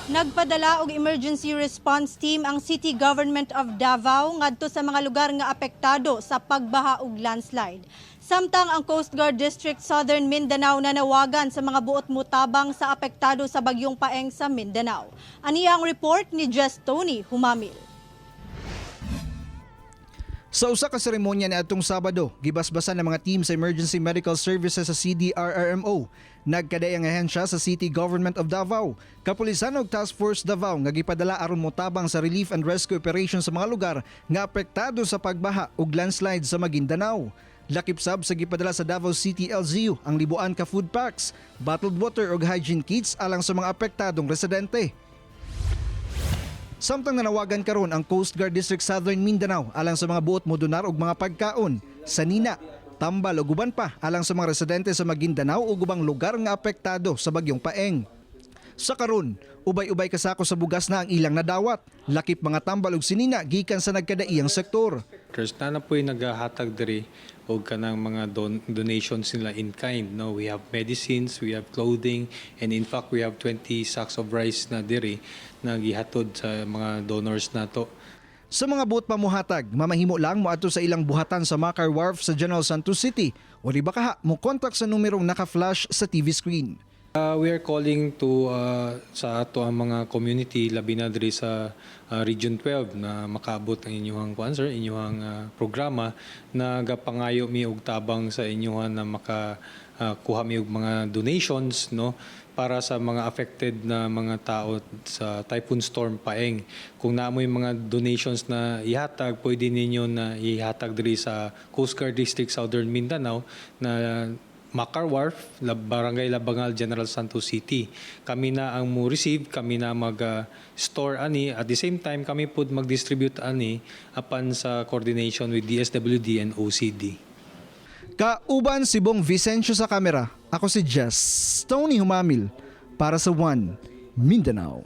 Nagpadala og emergency response team ang City Government of Davao ngadto sa mga lugar nga apektado sa pagbaha ug landslide. Samtang ang Coast Guard District Southern Mindanao nanawagan sa mga buot mutabang sa apektado sa bagyong Paeng sa Mindanao. Aniya ang report ni Jess Tony Humamil. Sa usa ka seremonya niadtong Sabado, gibasbasan ng mga team sa Emergency Medical Services sa CDRRMO. Nagkadaiyang ahensya sa City Government of Davao, kapulisan ug Task Force Davao nga gipadala aron motabang sa relief and rescue operation sa mga lugar nga apektado sa pagbaha ug landslide sa Maguindanao. Lakip sab sa gipadala sa Davao City LGU ang libuan ka food packs, bottled water ug hygiene kits alang sa mga apektadong residente. Samtang nanawagan karon ang Coast Guard District Southern Mindanao alang sa mga buot modonar og mga pagkaon, sanina, tambal ug uban pa alang sa mga residente sa Maguindanao ug ubang lugar nga apektado sa bagyong Paeng. Sa karon, ubay-ubay kasako sa bugas na ang ilang nadawat, lakip mga tambal ug sinina gikan sa nagkadaiyang sektor. First, naa na po'y naghahatag diri og kanang mga donations nila in kind, no? We have medicines, we have clothing, and in fact we have 20 sacks of rice na diri na gihatod sa mga donors nato. Sa mga buot pamuhatag, mamahimo lang moadto sa ilang buhatan sa Macar Wharf sa General Santos City o di ba kaha mo kontak sa numerong naka-flash sa TV screen. We are calling to sa ato ang mga community, labi na diri sa Region 12 na makaabot ang inyong kuan, sir, inyong programa, na gapangayo mi og tabang sa inyuhan na maka kuha mi og mga donations, no, para sa mga affected na mga tao sa Typhoon Storm Paeng. Kung naa moy mga donations na ihatag, pwede ninyo na ihatag diri sa Coast Guard District Southern Mindanao na Macar Wharf, Barangay Labangal, General Santos City. Kami na ang mo receive, kami na mag-store ani. At the same time, kami pud mag-distribute ani apan sa coordination with DSWD and OCD. Kauban si Bong Vicencio sa kamera. Ako si Jess Tony Humamil para sa One Mindanao.